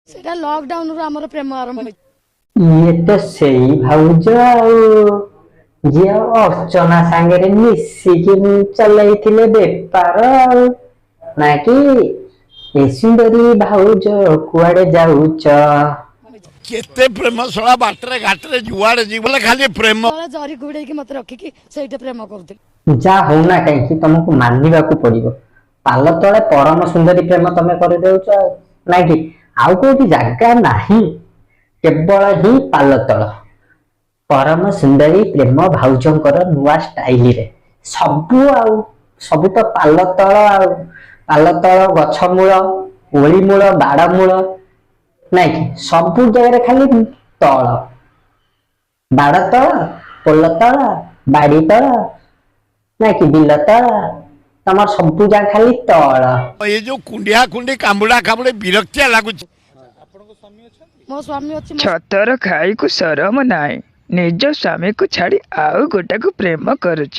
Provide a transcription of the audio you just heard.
ସେଇଟା ଲକଡାଉନ ରୁ ଆମର ପ୍ରେମ ଆରମ୍ଭ ହେଇଛି। ଇଏ ତ ସେଇ ଭାଉଜ ଆଉ ଯିଏ ଅର୍ଚ୍ଚନା ସାଙ୍ଗରେ ମିଶିକି ଚଲେଇଥିଲେ ବେପାର ଆଉ, ନା କି? ଏ ସୁନ୍ଦରୀ ଭାଉଜ, କୁଆଡେ ଯାଉଛ? କେତେ ପ୍ରେମ ଶଳା, ବାଟରେ ଘାଟରେ ଯୁଆଡେ ଯିବ ଖାଲି ପ୍ରେମ। ତଳେ ଜରି ଘୋଡେଇକି ମତେ ରଖିକି ସେଇଟା ପ୍ରେମ କରୁଥିଲେ। ଯା ହଉନା କାହିଁକି, ତମକୁ ମାନିବାକୁ ପଡିବ। ପାଲ ତଳେ ପରମ ସୁନ୍ଦରୀ ପ୍ରେମ ତମେ କରିଦେଉଛ ଆଉ, ନାଇଁ କି? ଆଉ କୋଉଠି ଜାଗା ନାହିଁ, କେବଳ ହିଁ ପାଲ ତଳ ପରମ ସୁନ୍ଦରୀ ପ୍ରେମ ଭାଉଜଙ୍କର ନୂଆ ଷ୍ଟାଇଲରେ ସବୁ। ଆଉ ସବୁ ତ ପାଲ ତଳ, ଆଉ ପାଲ ତଳ, ଗଛ ମୂଳ, ଓଳି ମୂଳ, ବାଡ ମୂଳ, ନାଇଁ କି? ସବୁ ଜାଗାରେ ଖାଲି ତଳ, ବାଡ ତଳ, ପୋଲ ତଳ, ବାଡି ତଳ, ନାଇଁ କି, ବିଲ ତଳ, ତମର ସବୁ ଜାଗା ଖାଲି ତଳ। ଏ ଯୋଉ କୁଣ୍ଡିଆ କୁଣ୍ଡି, କାମୁଡା କାମୁଡି, ବିରକ୍ତିଆ ଲାଗୁଛି। ମୋ ସ୍ୱାମୀ ଅଛି। ଛତର ଖାଇକୁ ସରମ ନାହିଁ, ନିଜ ସ୍ୱାମୀକୁ ଛାଡ଼ି ଆଉ ଗୋଟାକୁ ପ୍ରେମ କରୁଛି।